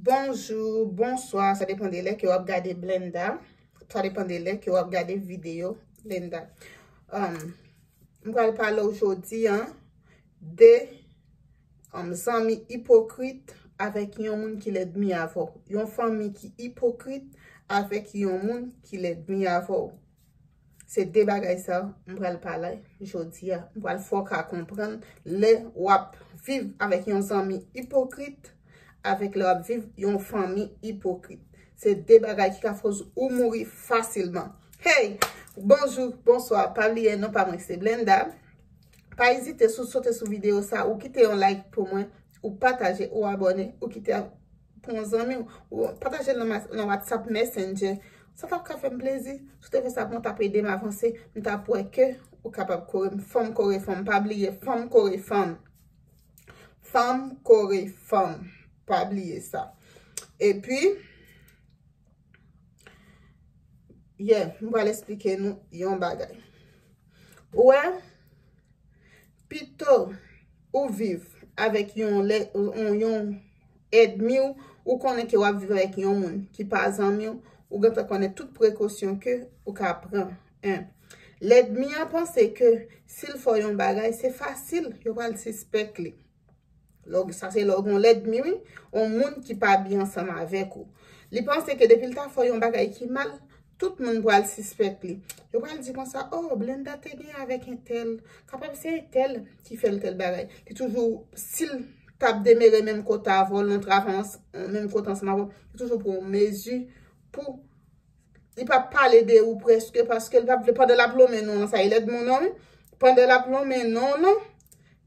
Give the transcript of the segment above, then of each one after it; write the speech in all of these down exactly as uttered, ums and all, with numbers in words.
Bonjou, bonswa, sa depann de lè ke w ap gade Blenda. Sa depann de lè ke w ap gade videyo Blenda. Um, m pral pale w jodi a de um, zanmi ipokrit avèk yon moun ki lèdmi avè w. Yon fanmi ki ipokrit avèk yon moun ki lèdmi avè w. Se de bagay sa m pral pale jodi a. M pral fè w ka konprann lè w ap viv avèk yon zanmi ipokrit avèk lè w ap viv yon fanmi ipokrit. Se de bagay ki ka koz ou mouri fasilman. Hey! Bonjou, bonswa, pa bliye non pa mwen se Blenda. Pa ezite sou sote sou videyo sa, ou kite yon like pou mwen, ou pataje, ou abòne, ou kite pou yon zanmi w, ou pataje l nan WhatsApp Messenger. Sa t ap ka fè m plezi. Si w te fè sa pou mwen, t ap ede m avanse. M t ap wè ke ou kapab kore m. Fanm kore fanm, pa bliye, fanm kore fanm. Fanm kore fanm, pa bliye sa. Epi, yeah, m pral eksplike nou yon bagay. Ou wè, pito ou viv avèk yon, yon, yon èdmi w, ou konnen ke w ap viv avèk yon moun ki pa zanmi w, ou gentan konnen tout prekosyon ke ou ka pran. En, lèdmi an panse ke si l fè w yon bagay, se fasil, yo pral sispèk li. Lè w, sa se lè w gen yon lèdmi, wi, yon moun ki pa byen ansanm avèk ou. Li panse ke depi l ta fè yon bagay ki mal, tout moun pral sispèk li. Yo pral di konsa, oh, Blenda te gen avèk entèl. Kapab se entèl ki fè l tèl bagay. Ki toujou, si l t ap demere menm kote avè w, nan travay, menm kote ansanm avè w, li toujou pran yon mezi pou li pa pale de ou prèske, paske li pa vle, pandan l ap lonmen non an, sa e lèd moun an, wi. Pandan l ap lonmen non an,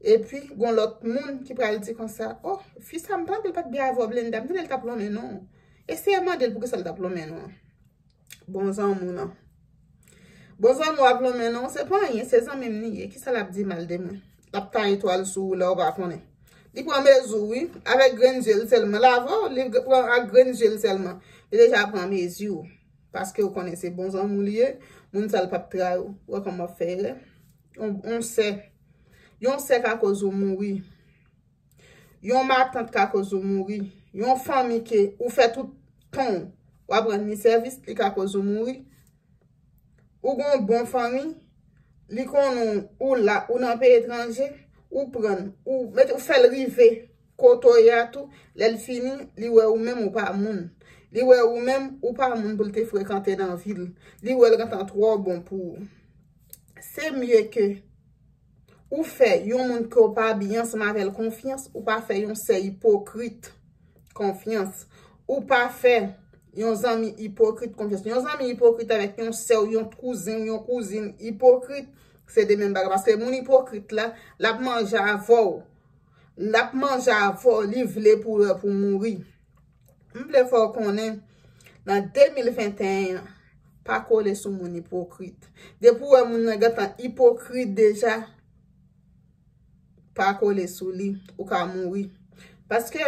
epi gon lòt moun ki pral di konsa, oh, fi sa m tande l pa t byen avè w, Blenda, m tande l t ap lonmen non. Eseye mande l poukisa l t ap lonmen non. Bon zanmi w nan. Bon zanmi w ap lonmen non, se pa anyen, se zanmi m li ye. Kisa l ap di mal de mwen? L ap taye twal sou ou lè w pa konnen. Li pran mezi w, wi, avèk grenn zye l sèlman. L avè w, li pran ak grenn zye l sèlman. Li deja pran mezi w. Paske ou konnen se bon zanmi w li ye, moun sa l p ap trayi w. Ou wè kòman w ap fè erè? Yon, yon sè. Yon sè ka koz ou mouri. Yon matant ka koz ou mouri. Yon fanmi ke ou fè tout tan w ap rann li sèvis, li ka koz ou mouri. Ou gon bon fanmi, li konnen ou la, ou nan peyi etranje, ou pran, ou mete, ou fè l rive kote w ye a tou, lè l fini, li wè ou menm ou pa moun. Li wè ou menm ou pa moun pou l te frekante nan vi l. Li wè l gentan twò bon pou ou. Se mye ke ou fè yon moun ke w pa byen ansanm avè l konfyans, ou pa fè yon sè ipokrit konfyans. Ou pa fè yon zanmi ipokrit konfyans. Yon zanmi ipokrit avèk yon sè w, yon kouzen w, yon kouzin ipokrit, se de menm bagay. Paske moun ipokrit la, l ap manje avè w. L ap manje avè w, li vle pou, pou mouri. M vle fè w konnen, nan de mil venteyen an, pa kole sou moun ipokrit. Depi w wè moun nan gentan ipokrit deja, pa kole sou li, ou ka mouri. Paske,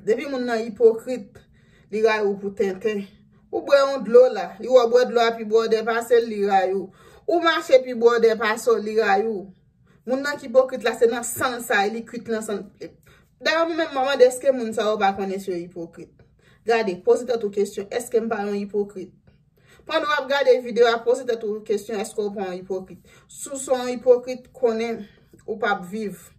depi moun nan ipokrit, li rayi w pou tenten. Ou bwè yon dlo la, li wè w bwè dlo a pi bwòdè pase l, li rayi w. Ou mache pi bwòdè pase w, li rayi w. Moun nan ki ipokrit la, se nan san l sa, li kwit nan san l. Dayè, mwen menm, mwen mande, èske moun sa yo pa konnen si yo ipokrit? Gade, poze tèt ou kesyon, èske m pa yon ipokrit? Pandan w ap gade videyo a, poze tèt ou kesyon, èske w pa yon ipokrit? Si w se yon ipokrit, konnen ou p ap viv.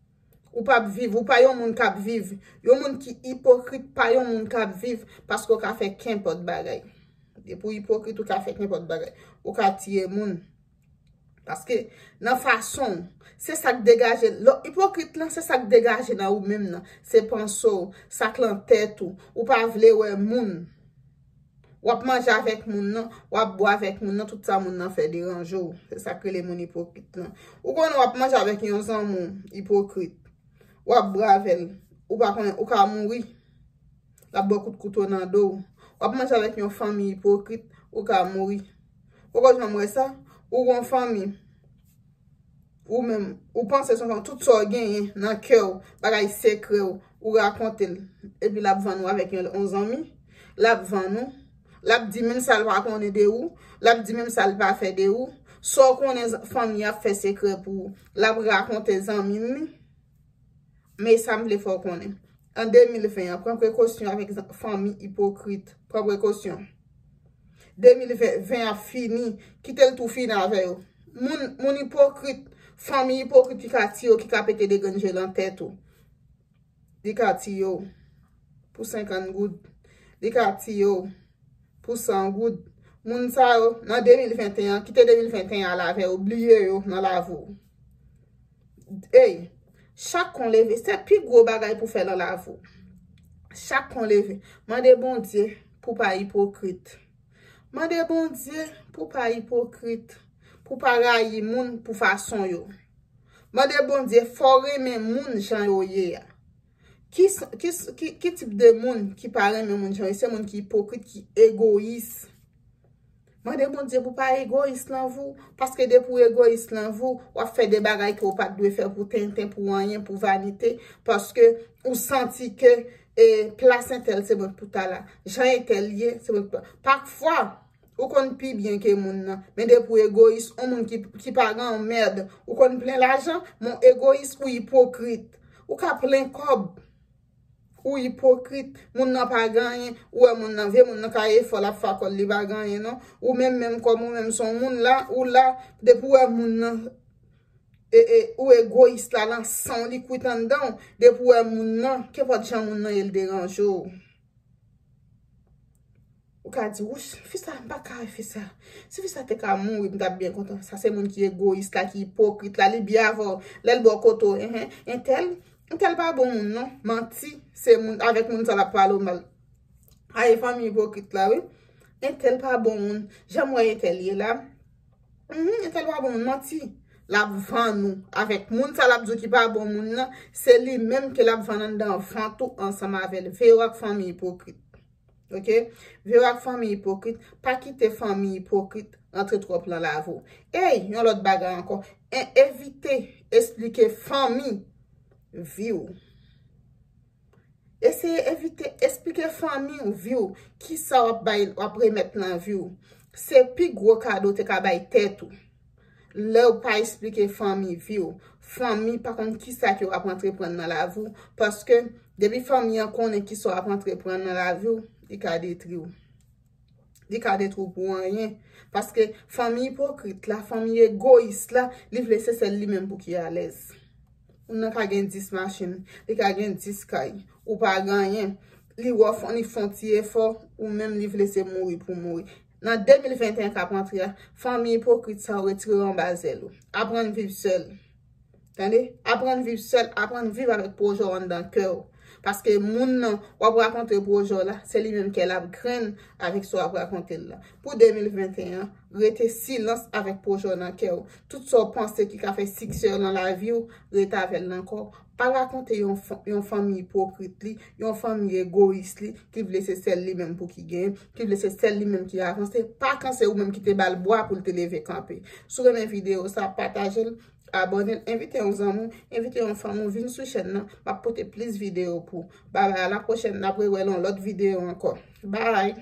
Ou p ap viv, ou pa yon moun k ap viv. Yon moun ki ipokrit pa yon moun k ap viv, paske w ka fè kenpòt bagay. Depi w ipokrit, ou ka fè kenpòt bagay. Ou ka tiye moun. Paske nan fason w, se sa k degaje, lò, ipokrit lan, se sa k degaje nan ou menm nan. Se panse w, sa k lan tèt ou. Ou pa vle wè moun. W ap manje avèk moun nan, w ap bwè avèk moun nan, tout sa moun nan fè deranje w. Se sa k rele moun ipokrit lan. Ou konnen w ap manje avèk yon zanmi w ipokrit. W ap bwè avè l. Ou pa konnen, ou ka mouri. L ap bwè kout kouto nan do w. W ap manje avèk yon fanmi ipokrit, ou ka mouri. Ou konn jan m wè sa? Ou gon fanmi. Ou menm, ou panse se yon tout sa w genyen nan kè w, bagay sekrè w, ou rakonte l. Epi l ap vann ou avèk yon, yon zanmi. L ap vann ou. L ap di menm sa l pa konnen de ou. L ap di menm sa l pa fè de ou. Sa w konnen z-, fanmi ap fè sekrè pou ou. L ap rakonte zanmi l li. Men sa m vle fè w konnen. an de mil ven an, pran prekosyon avèk fanmi ipokrit. Pran prekosyon. De mil ven ap fini, kite l tou fini avè yo. Moun, moun ipokrit, fanmi ipokrit ki ka tiye w, ki ka pete de grenn je lan tèt ou. Li ka tiye w pou senkant goud. Li ka tiye w pou san goud. Moun sa yo, nan de mil venteyen, kite de mil venteyen al avè yo, bliye yo nan lavi w. Ey, chak kon leve, se pi gwo bagay pou fè nan lavi w. Chak kon leve, mande Bondye pou pa ipokrit. Mande Bondye pou pa ipokrit, pou pa rayi moun pou fason yo. Mande Bondye fè w renmen moun jan yo ye a. Ki, ki, ki, ki tip de moun ki pa renmen moun jan yo ye? Se moun ki ipokrit, ki egoyis. Mande Bondye pou pa egoyis nan vi w, paske depi w egoyis nan vi w, w ap fè de bagay ke w pa t dwe fè pou tenten, pou anyen, pou vanite, paske ou santi ke e plas entèl se mwen pou ta la. Jan entèl ye, se mwen pou ta. Pakfwa, ou konn pi byen ke moun nan. Men depi w egoyis, yon moun ki, ki pa gen yon mèd, ou konn plen lajan, men w egoyis, ou ipokrit. Ou ka plen kòb, ou ipokrit. Moun nan pa gen anyen, ou wè moun nan, vye moun nan ka efò, l ap fè kò l, li pa gen anyen non. Ou menm, menm kòm ou menm se yon moun la, ou la, depi w wè moun nan, e, e, ou egoyis la, lan san w li kwit anndan w. Depi w wè moun nan, kenpòt jan moun nan ye, l deranje w. Ou ka di, wouch, fi sa, m pa ka wè fi sa. Si fi sa te ka mouri, m t ap byen kontan. Sa se moun ki egoyis la, ki ipokrit la, li byen avè w. Lè l bò kote w, enhen, entèl, entèl pa bon moun non. Manti, se moun, avèk moun sa l ap pale w mal. Ay, fanmi ipokrit la, wi. Entèl pa bon moun. Jan m wè entèl ye la. Mhm, entèl pa bon moun, manti. L ap vann ou. Avèk moun sa l ap di w ki pa bon moun nan, se li menm ke l ap vann anndan vant ou ansanm avè l. Veye w ak fanmi ipokrit. Oke? Veye w ak fanmi ipokrit. Pa kite fanmi ipokrit rantre twòp lan lavi w. Ey, yon lòt bagay ankò. E, evite esplike fanmi vi w. Eseye evite esplike fanmi w vi w, kisa w ap bay, w ap remèt nan vi w. Se pi gwo kado w te ka bay tèt ou. Lè w pa esplike fanmi vi w, fanmi pa konn kisa ke w ap antreprann nan lavi w, paske depi fanmi an konnen kisa w ap antreprann nan lavi w, li ka detwi w. Li ka detwi w pou anyen. Paske fanmi ipokrit la, fanmi egoyis la, li vle se sèl li menm pou ki alèz. Moun nan ka gen dis machin, li ka gen dis kay, ou pa gen anyen. Li wè w fè, li fè yon ti efò, ou menm li vle se mouri pou mouri. Nan de mil venteyen k ap antre a, fanmi ipokrit sa yo retire yo anba zèl ou. Aprann viv sèl. Tande? Aprann viv sèl, aprann viv avèk pwojè w anndan kè w. Paske moun nan w ap rakonte pwojè w la, se li menm kè l ap grenn avèk sa w ap rakonte l la. Pou de mil venteyen an, rete silans avèk pwojè w nan kè w. Tout sa w panse ki ka fè siksè w nan lavi w, rete avè l nan kò w. Pa rakonte yon, yon fanmi ipokrit li, yon fanmi egoyis li, ki vle se sèl li menm pou ki genyen, ki vle se sèl li menm ki avanse. Pa kan se ou menm ki te ba l bwa pou l te leve kanpe. Si w renmen videyo sa, pataje l. Abòne l, envite yon zanmi w, envite yon fanmi w vin sou chèn nan. M ap pote plis videyo pou ou. Babay, a la pwochèn, n ap rewè l yon lòt videyo ankò. Bay!